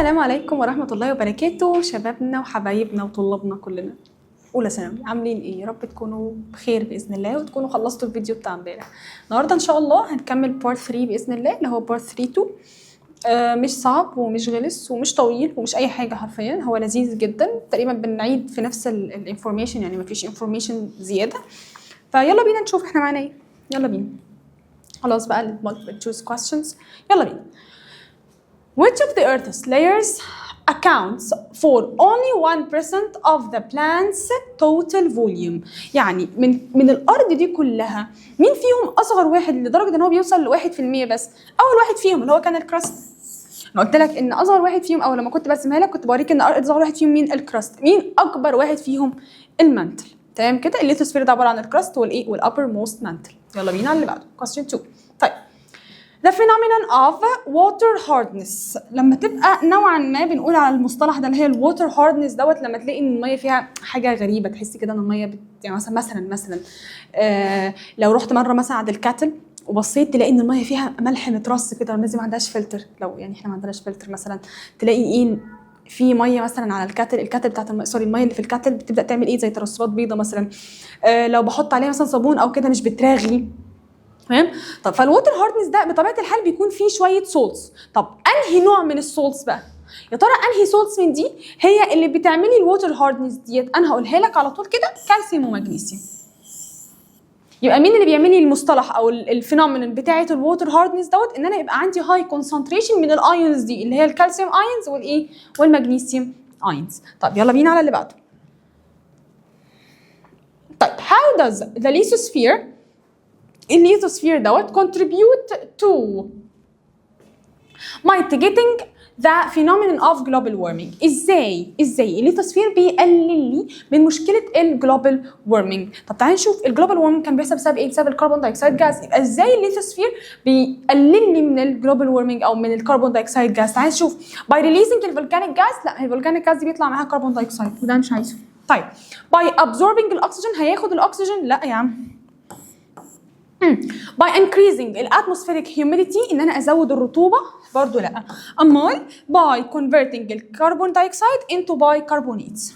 السلام عليكم ورحمة الله وبركاته، شبابنا وحبايبنا وطلابنا كلنا أولى ثانوي، عاملين إيه؟ يا رب تكونوا بخير بإذن الله وتكونوا خلصتوا الفيديو بتاع امبارح. النهاردة إن شاء الله هنكمل part 3 بإذن الله، اللي هو part 3 2. مش صعب ومش غلس ومش طويل ومش أي حاجة، حرفيا هو لذيذ جدا. تقريبا بنعيد في نفس ال information، يعني مفيش information زيادة. فيلا بينا نشوف احنا معانا ايه. يلا بينا، خلاص بقى ال multiple choice questions، يلا بينا. Which of the Earth's layers accounts for only 1% of the planet's total volume؟ يعني من الارض دي كلها، مين فيهم اصغر واحد لدرجة ان هو بيوصل ل 1% بس؟ اول واحد فيهم اللي هو كان ال crust. انا قلت لك ان اصغر واحد فيهم، او لما كنت برسمها لك كنت بوريك ان اصغر واحد فيهم مين؟ ال crust. مين اكبر واحد فيهم؟ ال mantle. تمام كده؟ الليثوسفير ده عبارة عن ال crust والايه؟ وال uppermost mantle. يلا بينا على اللي بعده، question 2. طيب، The phenomenon of water hardness، لما تبقى نوعا ما بنقول على المصطلح ده اللي هي ال water hardness دوت، لما تلاقي ان المية فيها حاجة غريبه، تحسي كده ان المية يعني مثلا لو رحت مرة مثلا عند ال kettle وبصيت تلاقي ان المية فيها ملح مترص كده، الناس دي ما عندهاش فلتر. لو يعني احنا ما عندناش فلتر مثلا، تلاقي ايه؟ في مية مثلا على ال kettle، ال kettle بتاعت sorry، المية اللي في ال kettle بتبدا تعمل ايه؟ زي ترسبات بيضة مثلا. لو بحط عليها مثلا صابون او كده مش بترغي، تمام؟ طب فال water hardness ده بطبيعة الحال بيكون فيه شوية salts. طب انهي نوع من ال salts بقى؟ يا ترى انهي salts من دي هي اللي بتعملي ال water hardness ديت؟ انا هقولها لك على طول كده، كالسيوم ومغنيسيوم. يبقى مين اللي بيعمل لي المصطلح او ال phenomenon بتاعه ال water hardness دوت؟ ان انا يبقى عندي high concentration من ال ions دي، اللي هي ال calcium ions والايه؟ وال magnesium ions. طب يلا بينا على اللي بعده. طيب، how does the lithosphere، ال lithosphere دوت، contribute to mitigating the phenomenon of global warming؟ ازاي الليثوسفير بيقلل لي من مشكلة ال global warming؟ طب تعالي نشوف، ال global warming كان بيحصل بسبب ايه؟ بسبب ال carbon dioxide gas. يبقى ازاي الليثوسفير بيقلل لي من ال global warming او من ال carbon dioxide gas؟ تعالي نشوف، by releasing ال volcanic gas؟ لا، ال volcanic gas دي بيطلع معاها carbon dioxide وده مش عايزه. طيب، by absorbing الاكسجين، هياخد الاكسجين؟ لا يا عم. by increasing ال atmospheric humidity، ان انا ازود الرطوبه؟ برضو لا. امال by converting ال carbon dioxide into bicarbonates،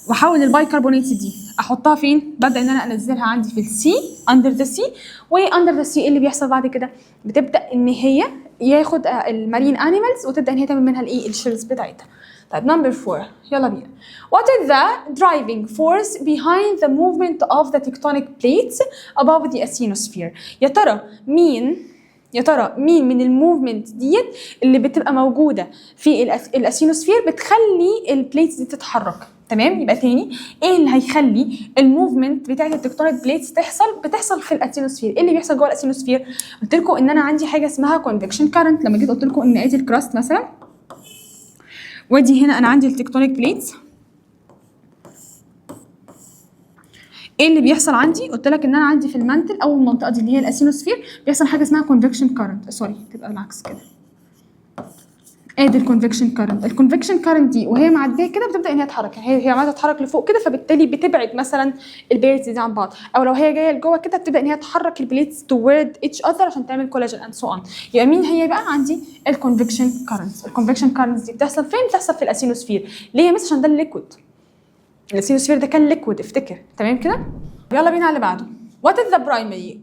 واحول ال bicarbonates دي احطها فين؟ ببدا ان انا انزلها عندي في ال sea، under the sea. و under the sea ايه اللي بيحصل بعد كده؟ بتبدا ان هي ياخد ال marine animals وتبدا ان هي تعمل منها الايه؟ ال shells بتاعتها. طيب، number 4، يلا بينا. What is the driving force behind the movement of the tectonic plates above the asthenosphere؟ يا ترى مين من ال movement ديت اللي بتبقى موجودة في ال asthenosphere بتخلي ال plates دي تتحرك؟ تمام؟ يبقى تاني، ايه اللي هيخلي ال movement بتاعت ال tectonic plates تحصل، بتحصل في ال asthenosphere؟ ايه اللي بيحصل جوه ال asthenosphere؟ قلت لكم ان انا عندي حاجة اسمها convection current. لما جيت قلت لكم ان ادي ال crust مثلا وادي هنا انا عندي ال tectonic plates، ايه اللي بيحصل عندي؟ قلت لك ان انا عندي في ال mantle او المنطقة دي اللي هي ال asthenosphere بيحصل حاجة اسمها convection current. sorry، تبقى بالعكس كده. ادي ال convection current. ال convection current دي وهي معدية كده بتبدا ان هي تتحرك، هي عماله تتحرك لفوق كده، فبالتالي بتبعد مثلا ال plates دي عن بعض، او لو هي جاية لجوه كده بتبدا ان هي تحرك ال plates toward each other عشان تعمل collision and so on. يبقى مين هي بقى عندي؟ ال convection currents. ال convection currents دي بتحصل فين؟ بتحصل في ال asthenosphere. ليه يا مس؟ عشان ده ال liquid، ال asthenosphere ده كان liquid، افتكر. تمام كده؟ يلا بينا على اللي بعده. What is the primary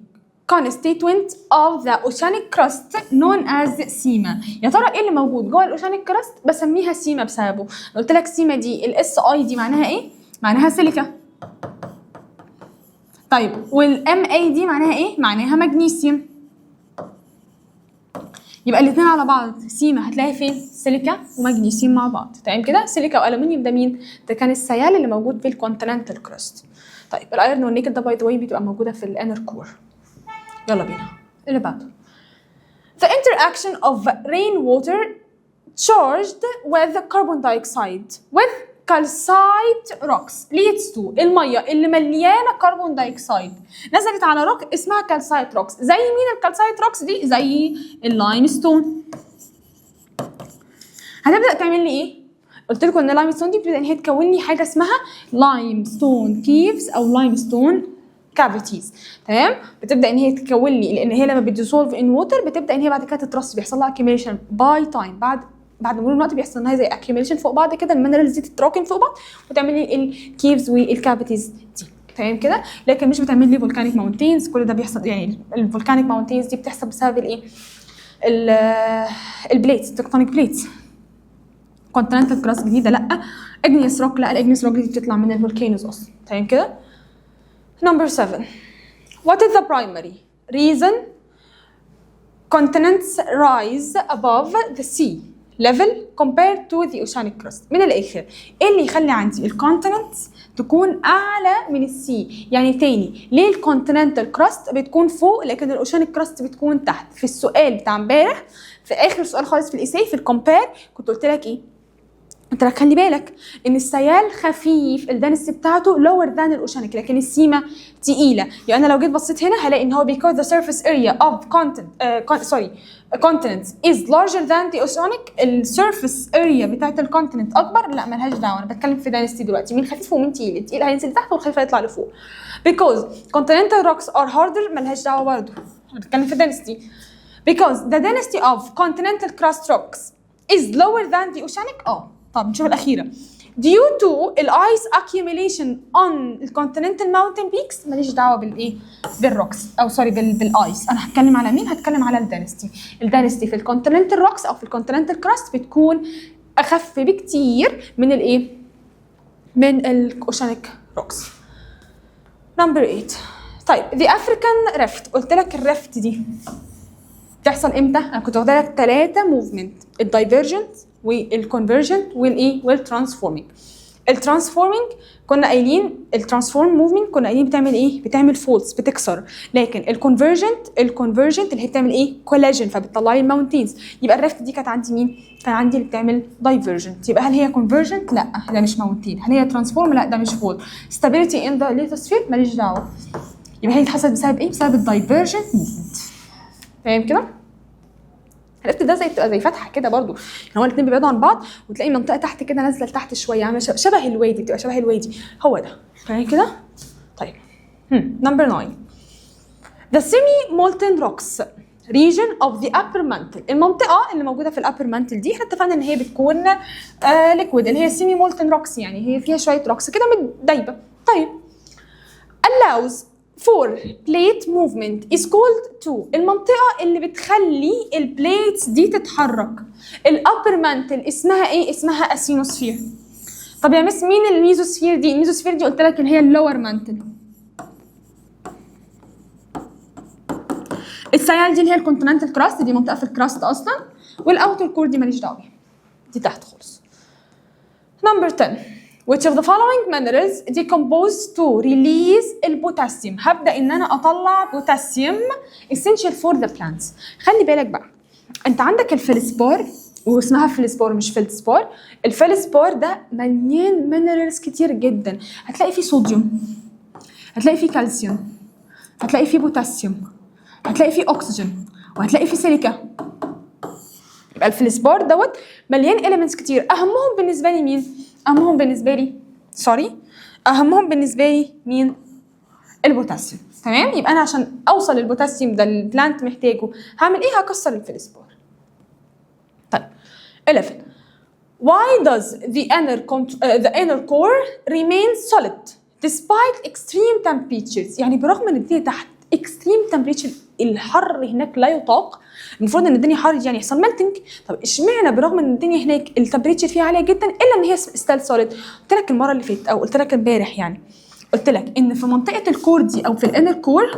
constituent of the oceanic crust known as sima؟ يا ترى ايه اللي موجود جوه ال oceanic crust بسميها sima بسببه؟ قلت لك sima دي، ال S I دي معناها ايه؟ معناها سيليكا. طيب، وال M A دي معناها ايه؟ معناها مغنيسيوم. يبقى الاثنين على بعض sima، هتلاقي فين؟ سيليكا ومغنيسيوم مع بعض. تمام كده؟ سيليكا والومنيوم ده مين؟ ده كان ال sial اللي موجود في ال continental crust. طيب، ال iron وال nickel ده by the way بتبقى موجودة في ال inner core. يلا بينا اللي بعده. The interaction of rainwater charged with carbon dioxide with calcite rocks leads to، المية اللي مليانة carbon dioxide نزلت على روك اسمها calcite rocks. زي مين ال calcite rocks دي؟ زي ال limestone. هتبدا تعمل لي ايه؟ قلت لكم ان ال limestone دي بتبدا ان هي تكون لي حاجة اسمها limestone caves او limestone cavities. تمام؟ بتبدا ان هي تكون لي، لان هي لما بت dissolve in water بتبدا ان هي بعد كده تترسب، بيحصل لها accumulation by time بعد بعد مرور الوقت بيحصل انها زي accumulation فوق بعض كده، ال minerals دي تتراكم فوق بعض وتعمل لي ال caves وال cavities دي، تمام كده؟ لكن مش بتعمل لي volcanic mountains. كل ده بيحصل، يعني ال volcanic mountains دي بتحصل بسبب الايه؟ ال plates، tectonic plates. continental crust جديده؟ لا. igneous rock؟ لا، ال igneous rock دي بتطلع من ال volcanoes اصلا، تمام كده؟ number 7، what is the primary reason continents rise above the sea level compared to the oceanic crust؟ من الاخر، ايه اللي يخلي عندي ال continents تكون اعلى من ال sea؟ يعني تاني، ليه ال continental crust بتكون فوق لكن ال oceanic crust بتكون تحت؟ في السؤال بتاع امبارح، في اخر سؤال خالص في ال essay في ال compare، كنت قلت لك ايه؟ قلت لك خلي بالك ان ال sial خفيف، ال density بتاعته lower than ال oceanic، لكن ال sima تقيله. يعني انا لو جيت بصيت هنا هلاقي ان هو because the surface area of content sorry continents is larger than the oceanic. ال surface area بتاعت ال continent اكبر؟ لا، ملهاش دعوه، انا بتكلم في density دلوقتي، مين خفيف ومين تقيل؟ التقيل هينزل تحت والخفيف هيطلع لفوق. because continental rocks are harder؟ ملهاش دعوه برضه، انا بتكلم في density. because the density of continental crust rocks is lower than the oceanic. طب نشوف الأخيرة، due to ال ice accumulation on the continental mountain peaks. ماليش دعوة بالايه؟ بال rocks او sorry بال ice. انا هتكلم على مين؟ هتكلم على ال density. ال density في ال continental rocks او في ال continental crust بتكون اخف بكتير من الايه؟ من ال oceanic rocks. number 8. طيب، the African rift، قلت لك ال rift دي بتحصل امتى؟ انا كنت واخده لك ثلاثة movement، ال divergent وال convergent والايه؟ وال transforming. ال transforming كنا قايلين، ال transform movement كنا قايلين بتعمل ايه؟ بتعمل faults، بتكسر. لكن ال convergent اللي هي بتعمل ايه؟ collision، فبتطلع لي ال mountains. يبقى ال rift دي كانت عندي مين؟ كان عندي اللي بتعمل divergent. يبقى هل هي convergent؟ لا، ده مش mountain. هل هي transform؟ لا، ده مش fault. stability in the lithosphere؟ ماليش دعوه. يبقى هي اتحصلت بسبب ايه؟ بسبب ال divergent movement، فاهم كده؟ عرفت ده زي بتبقى زي فتحه كده برضو، يعني هو الاثنين بيبعدوا عن بعض وتلاقي منطقة تحت كده نازله لتحت شويه، عامله شبه الوادي، بتبقى شبه الوادي، هو ده، فاهم كده؟ طيب، number 9، The semi molten rocks region of the upper mantle. المنطقة اللي موجودة في ال upper mantle دي احنا اتفقنا ان هي بتكون liquid، اللي هي semi molten rocks، يعني هي فيها شوية rocks كده متدايبة. طيب، allows for plate movement is called to. المنطقة اللي بتخلي ال plates دي تتحرك، ال upper mantle، اسمها ايه؟ اسمها asthenosphere. طب يا miss، مين الميزوسفير دي؟ الميزوسفير دي قلت لك ان هي ال lower mantle. ال sial دي اللي هي ال continental crust، دي منطقة في ال crust اصلا. وال outer core دي ماليش دعوه بيها، دي تحت خالص. Number 10، which of the following minerals decompose to release البوتاسيوم؟ هبدأ ان انا اطلع بوتاسيوم essential for the plants. خلي بالك بقى، انت عندك الفلسبار، واسمها فلسبار مش فلسبار. الفلسبار ده مليان minerals كتير جدا، هتلاقي فيه صوديوم، هتلاقي فيه كالسيوم، هتلاقي فيه بوتاسيوم، هتلاقي فيه اكسجين، وهتلاقي فيه سيليكا. يبقى الفلسبار دوت مليان elements كتير، اهمهم بالنسبة لي مين؟ اهمهم بالنسبة لي، sorry، اهمهم بالنسبة لي مين؟ البوتاسيوم، تمام؟ يبقى انا عشان اوصل للبوتاسيوم ده ال plant محتاجه هعمل ايه؟ هكسر الفلسبار. طيب، 11، Why does the inner core remain solid despite extreme temperatures؟ يعني برغم ان الدنيا تحت extreme temperature، الحر هناك لا يطاق، المفروض ان الدنيا حر يعني يحصل melting. طب اشمعنى برغم ان الدنيا هناك ال temperature فيها عالية جدا الا ان هي still solid؟ قلت لك المرة اللي فاتت، او قلت لك امبارح، يعني قلت لك ان في منطقة ال core دي او في ال inner core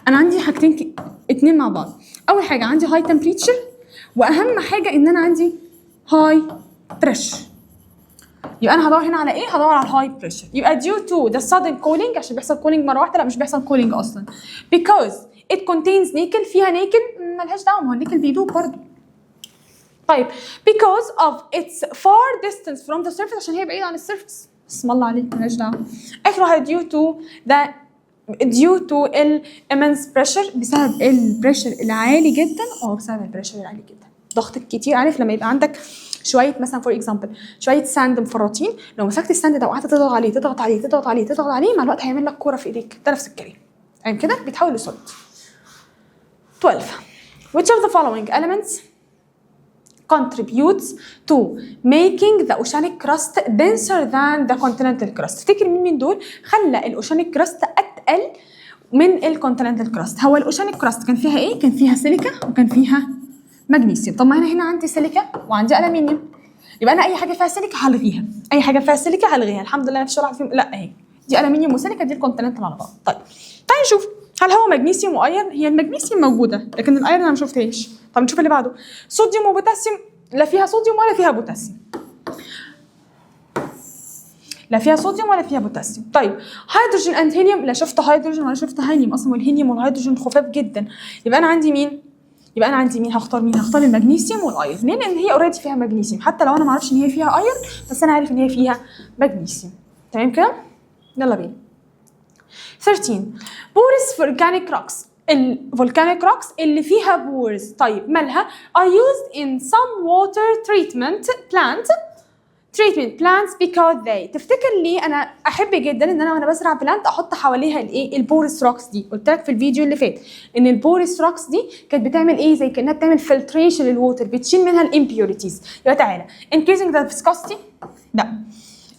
انا عندي حاجتين اتنين مع بعض. اول حاجة عندي high temperature، واهم حاجة ان انا عندي high pressure. يبقى انا هدور هنا على ايه؟ هدور على ال high pressure. يبقى due to the sudden cooling، عشان بيحصل cooling مرة واحده؟ لا، مش بيحصل cooling اصلا. because it contains nickel، فيها نيكل؟ ملهاش دعوه، ما هو النيكل بيدوب برضه. طيب، because of its far distance from the surface، عشان هي بعيدة عن ال surface؟ اسم الله عليك، ملهاش دعوه. اخر واحدة due to ال immense pressure، بسبب ال pressure العالي جدا. بسبب ال pressure العالي جدا، ضغط كتير. عارف لما يبقى عندك شوية مثلا، for example، شوية sand مفرطين، لو مسكت ال sand ده وقعدت تضغط عليه، تضغط عليه، تضغط عليه، تضغط عليه، مع الوقت هيعمل لك كورة في ايديك. ده نفس الكلام، يعني كده بيتحول ل solid. 12، Which of the following elements contributes to making the oceanic crust denser than the continental crust؟ تفتكر مين من دول خلى ال oceanic crust اتقل من ال continental crust؟ هو ال oceanic crust كان فيها ايه؟ كان فيها سيليكا وكان فيها مغنيسيوم. طب ما انا هنا عندي سيليكا وعندي الومنيوم، يبقى انا اي حاجة فيها سيليكا هلغيها، اي حاجة فيها سيليكا هلغيها. الحمد لله مفيش ولا واحدة فيهم. لا، اهي دي الومنيوم وسيليكا، دي ال continental على بعض. طيب، تعالي نشوف هل هو مغنيسيوم و iron؟ هي المغنيسيوم موجوده، لكن ال iron انا ما شفتهاش. طب نشوف اللي بعده، صوديوم وبوتاسيوم. لا فيها صوديوم ولا فيها بوتاسيوم، لا فيها صوديوم ولا فيها بوتاسيوم. طيب، hydrogen and helium. لا شفت هيدروجين ولا شفت هيليوم اصلا، والهيليوم والهيدروجين خفاف جدا. يبقى انا عندي مين؟ يبقى انا عندي مين؟ هختار مين؟ هختار المغنيسيوم وال iron. ليه؟ لان هي already فيها مغنيسيوم، حتى لو انا ما اعرفش ان هي فيها iron، بس انا عارف ان هي فيها مغنيسيوم. تمام كده؟ يلا بينا. 13، porous volcanic rocks، ال volcanic rocks اللي فيها pores، طيب مالها؟ are used in some water treatment plants because they. تفتكر ليه انا احب جدا ان انا وانا بزرع plant احط حواليها الايه؟ ال porous rocks دي؟ قلت لك في الفيديو اللي فات ان ال porous rocks دي كانت بتعمل ايه؟ زي كانها بتعمل filtration لل water، بتشيل منها ال impurities. يبقى تعالى، increasing the viscosity؟ لا.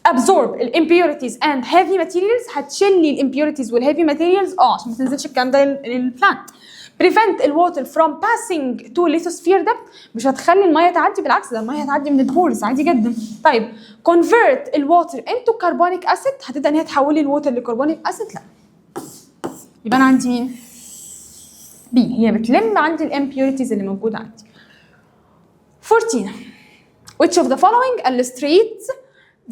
absorb ال impurities and heavy materials؟ هتشيل لي ال impurities وال heavy materials، اه، عشان ما تنزلش الكلام ده لل plant. prevent ال water from passing to lithosphere depth؟ مش هتخلي المية تعدي، بالعكس، ده المية هتعدي من ال pores عادي جدا. طيب، convert ال water into carbonic acid؟ هتبدا ان هي تحولي ال water ل carbonic acid؟ لا. يبقى انا عندي مين؟ B، هي بتلم عندي ال impurities اللي موجودة عندي. 14، which of the following illustrates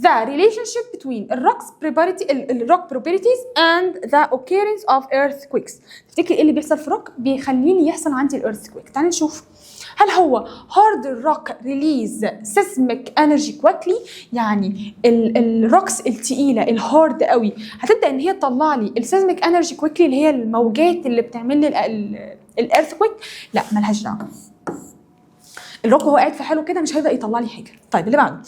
the relationship between the rock properties and the occurrence of earthquakes؟ تفتكر ايه اللي بيحصل في الروك بيخليني يحصل عندي ال earthquake؟ تعالي نشوف. هل هو hard rock release seismic energy quickly؟ يعني ال rocks التقيله، ال hard قوي، هتبدا ان هي تطلع لي ال seismic energy quickly، اللي هي الموجات اللي بتعمل لي ال earthquake؟ لا، ملهاش دعوه. الروك وهو قاعد في حاله كده مش هيبدا يطلع لي حاجه. طيب، اللي بعده،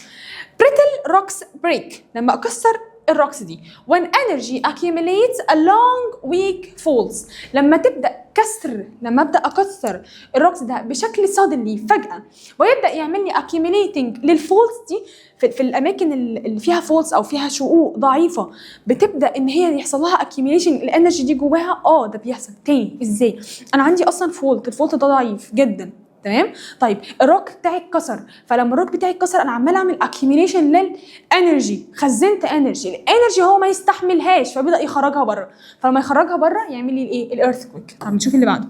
brittle rocks break، لما اكسر ال rocks دي، when energy accumulates along weak faults. لما تبدا كسر، لما ابدا اكسر ال rocks ده بشكل suddenly، فجاة، ويبدا يعمل لي accumulating لل faults دي في الاماكن اللي فيها faults او فيها شقوق ضعيفه، بتبدا ان هي يحصل لها accumulation ال energy دي جواها. اه، ده بيحصل تاني ازاي؟ انا عندي اصلا fault، ال fault ده ضعيف جدا، تمام؟ طيب، الروك بتاعي اتكسر، فلما الروك بتاعي اتكسر انا عمال اعمل accumulation لل energy، خزنت energy، ال energy هو ما يستحملهاش فبدا يخرجها بره، فلما يخرجها بره يعمل لي الايه؟ ال earthquake. طب نشوف اللي بعده.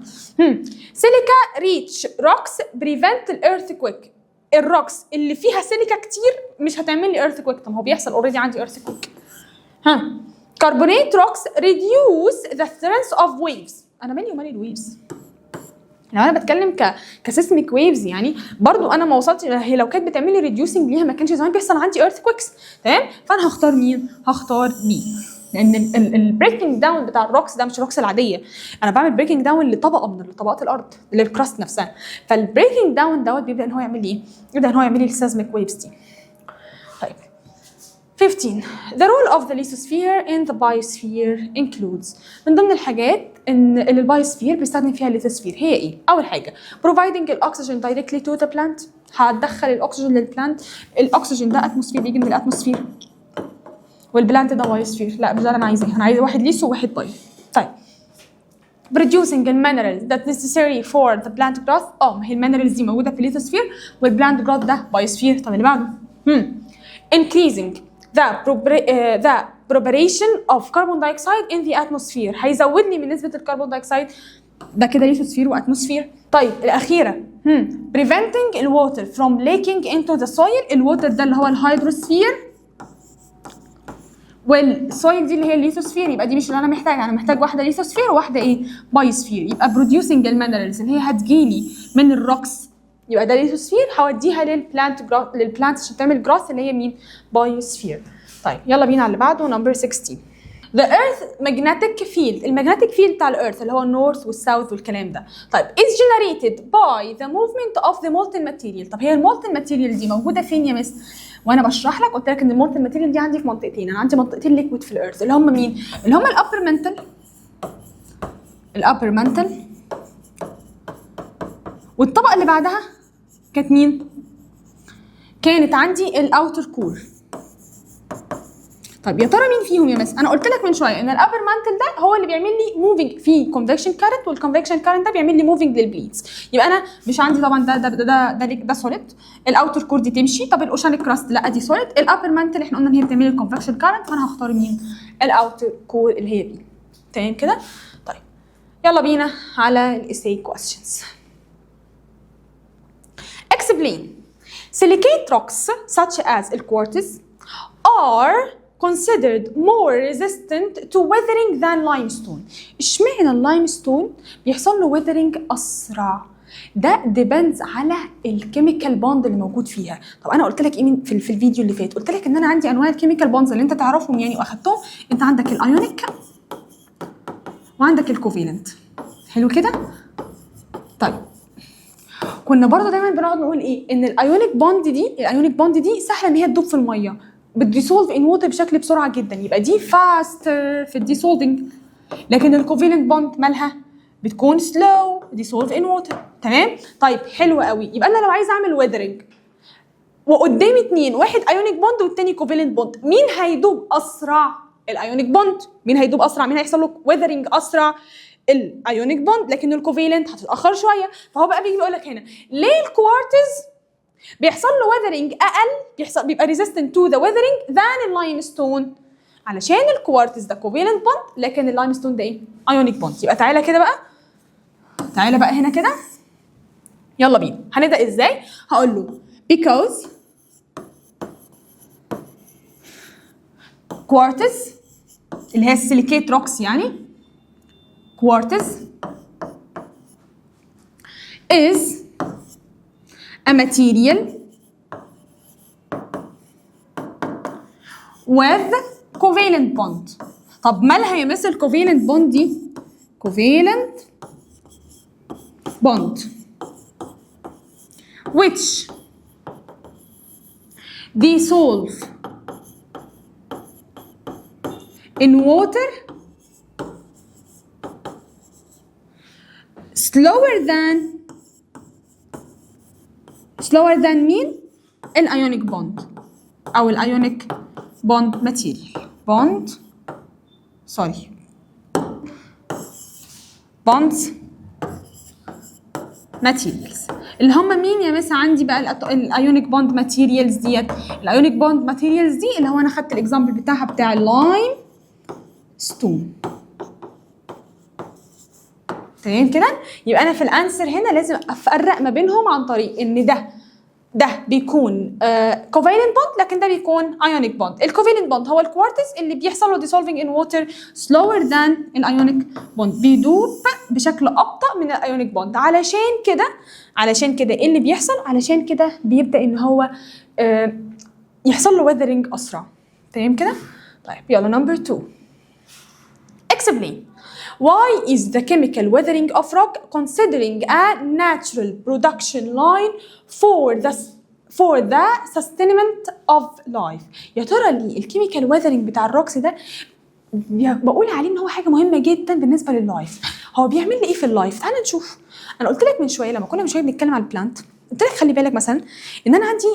silica rich rocks prevent ال earthquake. ال rocks اللي فيها سيليكا كتير مش هتعمل لي earthquake. طب هو بيحصل already عندي earthquake. ها، carbonate rocks reduce the strength of waves. انا مالي ومالي ال waves؟ لو انا بتكلم ك seismic waves يعني برضو انا ما وصلتش. هي لو كانت بتعمل لي reducing ليها ما كانش زمان بيحصل عندي earthquakes. تمام؟ فانا هختار مين؟ هختار B، لان ال breaking down بتاع ال rocks ده مش ال rocks العاديه، انا بعمل breaking down لطبقه من طبقات الارض، لل crust نفسها. فال breaking down دوت بيبدا ان هو يعمل لي ايه؟ يبدا ان هو يعمل لي ال seismic waves دي. طيب، 15، The role of the lithosphere in the biosphere includes. من ضمن الحاجات ان اللي ال biosphere بيستخدم فيها الليثوسفير هي ايه؟ اول حاجه، providing الاكسجين directly to the plant. هتدخل الاكسجين لل plant؟ الاكسجين ده atmosphere، بيجي من ال atmosphere، وال plant ده biosphere. لا، مش ده اللي انا عايزاه، انا عايزه واحد litho وواحد bio. طيب، producing the minerals that necessary for the plant growth. اه، ما هي ال minerals دي موجودة في ال lithosphere، وال plant growth ده biosphere. طب اللي بعده، increasing the proportion of carbon dioxide in the atmosphere. هيزود لي من نسبه ال carbon dioxide؟ ده كده lithosphere و atmosphere. طيب، الاخيره، preventing ال water from leaking into the soil. ال water ده اللي هو ال hydrosphere، وال soil دي اللي هي الليثوسفير. يبقى دي مش اللي انا محتاجها، انا محتاج واحدة ليثوسفير وواحدة ايه؟ biosphere. يبقى producing ال minerals اللي هي هتجيلي من ال rocks، يبقى ده ليثوسفير، هوديها لل plant عشان تعمل growth، اللي هي مين؟ biosphere. طيب، يلا بينا على اللي بعده، number 16. The Earth magnetic field، ال magnetic field بتاع ال earth اللي هو ال north وال south والكلام ده، طيب، is generated by the movement of the molten material. طب هي ال molten material دي موجودة فين يا miss؟ وانا بشرح لك قلت لك ان ال molten material دي عندي في منطقتين. انا عندي منطقتين liquid في ال earth، اللي هم مين؟ اللي هم ال upper mantle، ال upper mantle والطبقة اللي بعدها كانت مين؟ كانت عندي ال outer core. طيب يا ترى مين فيهم يا miss؟ انا قلت لك من شوية ان ال upper mantle ده هو اللي بيعمل لي moving في convection current، وال convection current ده بيعمل لي moving لل plates. يبقى انا مش عندي طبعا ده solid، ال outer core دي تمشي. طب ال oceanic crust لا دي solid. ال upper mantle احنا قلنا ان هي بتعمل لي convection current، فانا هختار مين؟ ال outer core اللي هي B. تمام كده؟ طيب يلا بينا على ال essay questions. Explain silicate rocks such as the quartz are considered more resistant to weathering than limestone. اشمعنى ال limestone بيحصل له weathering اسرع؟ ده depends على ال chemical bond اللي موجود فيها. طب انا قلت لك ايه في الفيديو اللي فات؟ قلت لك ان انا عندي انواع ال chemical bonds اللي انت تعرفهم يعني واخدتهم. انت عندك ال ionic وعندك ال covalent. حلو كده؟ طيب كنا برضو دايما بنقعد نقول ايه؟ ان ال ionic bond دي، ال ionic bond دي سهلة ان هي تدوب في الميه، بت dissolve in water بشكل بسرعة جدا، يبقى دي fast في ال dissolving. لكن ال covalent bond مالها؟ بتكون slow dissolve in water. تمام؟ طيب حلو قوي. يبقى انا لو عايزه اعمل weathering وقدامي اتنين، واحد ionic bond والتاني covalent bond، مين هيدوب اسرع؟ ال ionic bond. مين هيدوب اسرع؟ مين هيحصل له weathering اسرع؟ ال ionic bond. لكن ال covalent هتتاخر شويه. فهو بقى بيجي بيقول لك هنا ليه الكوارتز بيحصل له weathering اقل، بيحصل بيبقى resistant to the weathering than ال limestone؟ علشان الكوارتز ده covalent bond، لكن ال limestone ده ايه؟ ionic bond. يبقى تعالى كده بقى، تعالى بقى هنا كده، يلا بينا. هنبدا ازاي؟ هقول له because quartz اللي هي ال silicate rocks، يعني quartz is a material with covalent bond. طب مالها يا miss ال covalent bond دي؟ covalent bond which dissolve in water slower than، slower than مين؟ ال ionic bond او ال ionic bond material، bond sorry bonds materials، اللي هم مين يا miss؟ عندي بقى ال ionic bond materials ديت. ال ionic bond materials دي اللي هو انا خدت ال example بتاعها بتاع ال limestone. تمام كده؟ يبقى انا في ال answer هنا لازم افرق ما بينهم عن طريق ان ده بيكون covalent bond، لكن ده بيكون ionic bond. ال covalent bond هو الكوارتز اللي بيحصل له dissolving in water slower than ال ionic bond، بيدوب بشكل ابطا من ال ionic bond. علشان كده ايه اللي بيحصل؟ علشان كده بيبدا ان هو يحصل له weathering اسرع. تمام كده؟ طيب يلا number 2. Explain why is the chemical weathering of rock considering a natural production line for the sustainment of life. يا ترى ليه ال chemical weathering بتاع ال rocks ده بقول عليه ان هو حاجة مهمة جدا بالنسبة لل life؟ هو بيعمل لي ايه في ال life؟ تعال نشوف. انا قلت لك من شوية لما كنا من شوية بنتكلم على ال plant، قلت لك خلي بالك مثلا ان انا عندي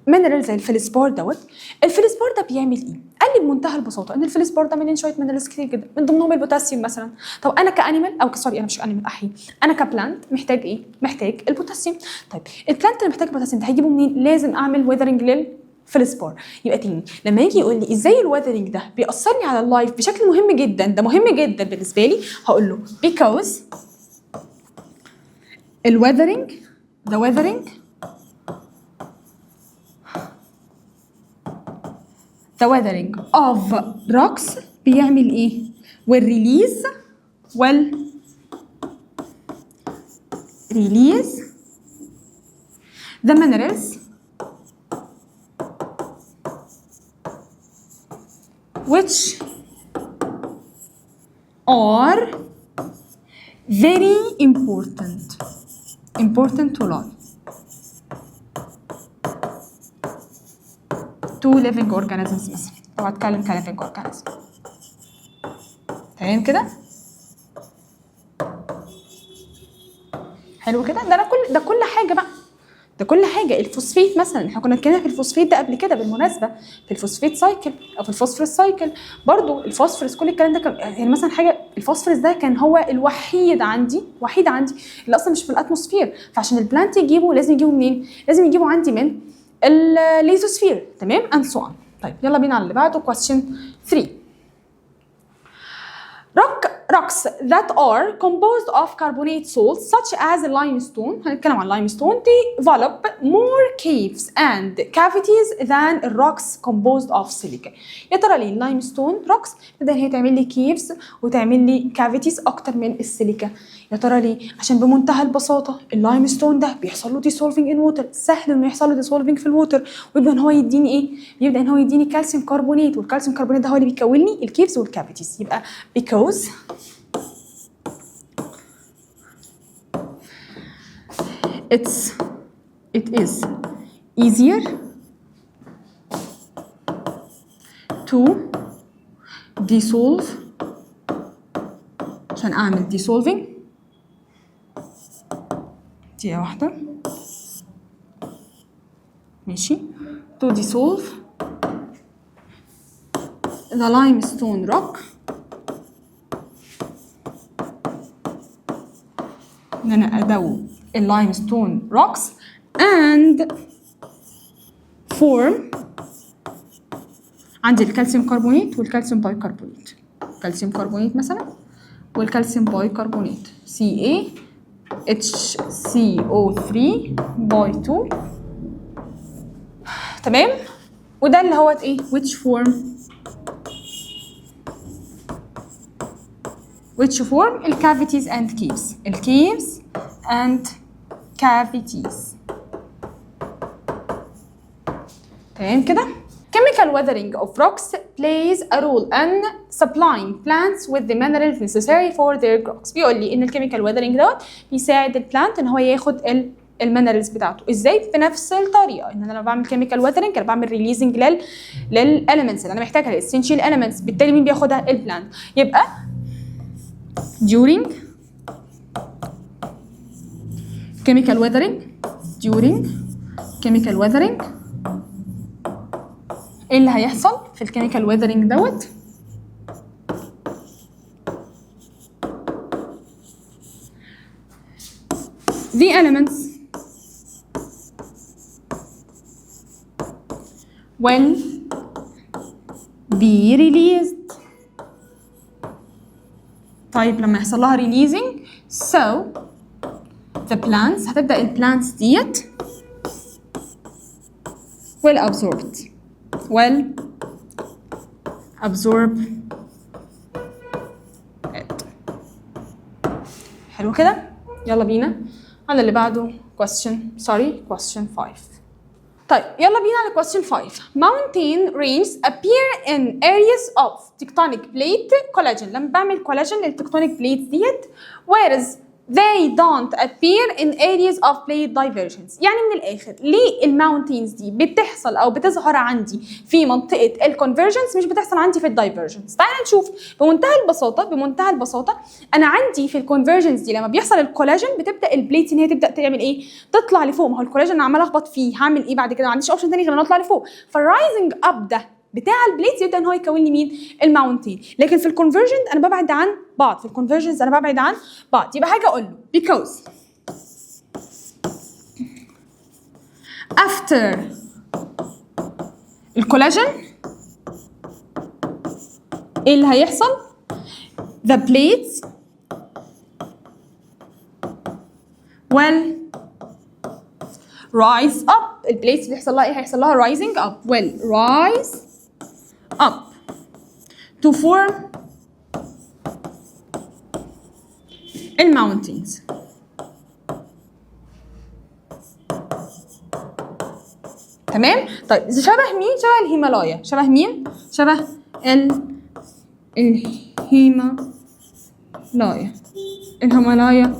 mineral زي الفلسبار دوت. الفلسبار ده بيعمل ايه؟ قال لي بمنتهى البساطة ان الفلسبار ده مليان شوية minerals كتير جدا، من ضمنهم البوتاسيوم مثلا. طب انا ك animal او sorry انا مش animal، احي انا ك plant محتاج ايه؟ محتاج البوتاسيوم. طيب ال plant اللي محتاج البوتاسيوم ده هيجيبه منين؟ لازم اعمل weathering للفلسبار. يبقى تاني لما يجي يقول لي ازاي ال weathering ده بيأثر لي على ال life بشكل مهم جدا، ده مهم جدا بالنسبة لي، هقول له because ال weathering، the weathering، the weathering of rocks بيعمل ايه؟ will release، will release the minerals which are very important to life، to living organisms مثلا، لو هتكلم ك living organism. تمام كده؟ حلو كده. ده انا كل ده كل حاجة بقى، ده كل حاجه. الفوسفيت مثلا، احنا كنا اتكلمنا في الفوسفيت ده قبل كده بالمناسبة في ال phosphate cycle او في ال phosphorus cycle برضو. الفوسفورس كل الكلام ده كان يعني مثلا حاجة، الفوسفورس ده كان هو الوحيد عندي، وحيد عندي اللي اصلا مش في ال atmosphere، فعشان ال plant يجيبه لازم يجيبه منين؟ لازم يجيبه عندي من الليزوسفير، تمام؟ and so on. طيب يلا بينا على اللي بعده، question 3. Rocks that are composed of carbonate salts such as limestone، هنتكلم عن limestone، develop more caves and cavities than rocks composed of silica. يا ترى ليه ال limestone rocks تبدا ان هي تعمل لي caves وتعمل لي cavities اكتر من السيليكا؟ يا ترى ليه؟ عشان بمنتهى البساطة ال limestone ده بيحصل له dissolving in water، سهل انه يحصل له dissolving في ال water، ويبدا ان هو يديني ايه؟ بيبدا ان هو يديني calcium carbonate، وال calcium carbonate ده هو اللي بيكون لي ال caves وال cavities. يبقى because it is easier to dissolve، عشان اعمل dissolving، دقيقة واحدة، ماشي، to dissolve the limestone rock، ان انا ادوب ال limestone rocks and form عندي ال calcium carbonate وال calcium bicarbonate، calcium carbonate مثلا وال calcium bicarbonate CaHCO3 by 2، تمام؟ وده اللي هو ايه؟ which form ال cavities and caves، ال caves and cavities، تمام كده؟ Chemical weathering of rocks plays a role in supplying plants with the minerals necessary for their growth. بيقول لي ان ال chemical weathering دوت بيساعد ال plant ان هو ياخد ال minerals بتاعته. ازاي؟ بنفس الطريقة، ان انا لما بعمل chemical weathering انا بعمل releasing لل elements اللي انا محتاجها، ال essential elements، بالتالي مين بياخدها؟ ال plant. يبقى during chemical weathering، during chemical weathering ايه اللي هيحصل في ال chemical weathering دوت؟ The elements will be released. طيب لما يحصل لها releasing، so the plants، هتبدأ ال plants ديت will absorb it، will absorb it. حلو كده؟ يلا بينا على اللي بعده، question sorry question 5. طيب يلا بينا على question 5. Mountain ranges appear in areas of tectonic plate collision. لما بعمل collision لل tectonic plates ديت، whereas they don't appear in areas of plate divergence. يعني من الآخر ليه ال mountains دي بتحصل أو بتظهر عندي في منطقة ال convergence مش بتحصل عندي في ال divergence؟ تعالى نشوف بمنتهى البساطة، بمنتهى البساطة أنا عندي في ال convergence دي لما بيحصل ال collision بتبدأ ال plate إن هي تبدأ تعمل إيه؟ تطلع لفوق. ما هو ال collision أنا عمال أخبط فيه، هعمل إيه بعد كده؟ ما عنديش option تاني غير إن أطلع لفوق. فال rising up ده بتاع ال plate يبدا ان هو يكون لي مين؟ ال mountain. لكن في ال convergent انا ببعد عن بعض، في ال convergence انا ببعد عن بعض. يبقى هاجي اقول له because after ال collision ايه اللي هيحصل؟ the plates will rise up. ال plates بيحصل لها ايه؟ هيحصل لها rising up، will rise up to form ال mountains. تمام؟ طيب شبه مين؟ شبه الهيمالايا. شبه مين؟ شبه الهيمالايا، الهيمالايا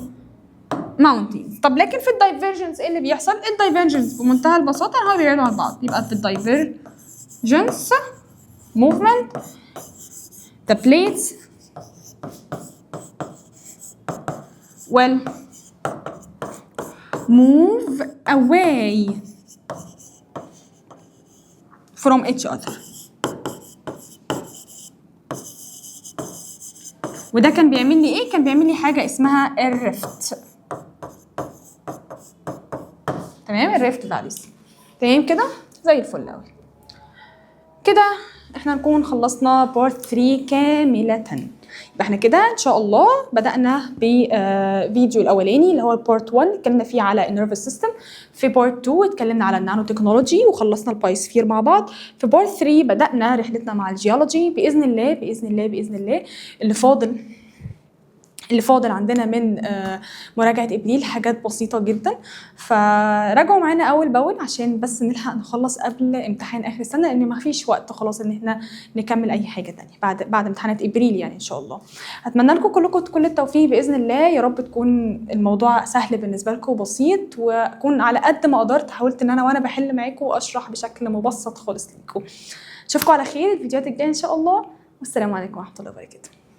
mountains. طب لكن في ال divergence ايه اللي بيحصل؟ ال divergence بمنتهى البساطة ان هو بيبعدوا عن بعض. يبقى في ال divergence movement the plates will move away from each other. وده كان بيعمل لي ايه؟ كان بيعمل لي حاجة اسمها ال rift. تمام، ال rift valleys. تمام كده، زي الفل قوي. كده احنا نكون خلصنا part 3 كاملة. يبقى احنا كده ان شاء الله بدأنا بفيديو الاولاني اللي هو part 1، اتكلمنا فيه على ال nervous system. في part 2 اتكلمنا على النانو تكنولوجي وخلصنا ال biosphere مع بعض. في part 3 بدأنا رحلتنا مع الجيولوجي. باذن الله باذن الله باذن الله اللي فاضل عندنا من مراجعة ابريل حاجات بسيطة جدا، فراجعوا معانا اول باول عشان بس نلحق نخلص قبل امتحان اخر السنة، لان ما فيش وقت خلاص ان احنا نكمل اي حاجة تانية بعد امتحانات ابريل يعني ان شاء الله. اتمنى لكم كلكم كل التوفيق باذن الله، يا رب تكون الموضوع سهل بالنسبة لكم وبسيط، واكون على قد ما قدرت حاولت ان انا وانا بحل معاكم اشرح بشكل مبسط خالص ليكم. اشوفكم على خير الفيديوهات الجاية ان شاء الله، والسلام عليكم ورحمة الله وبركاته.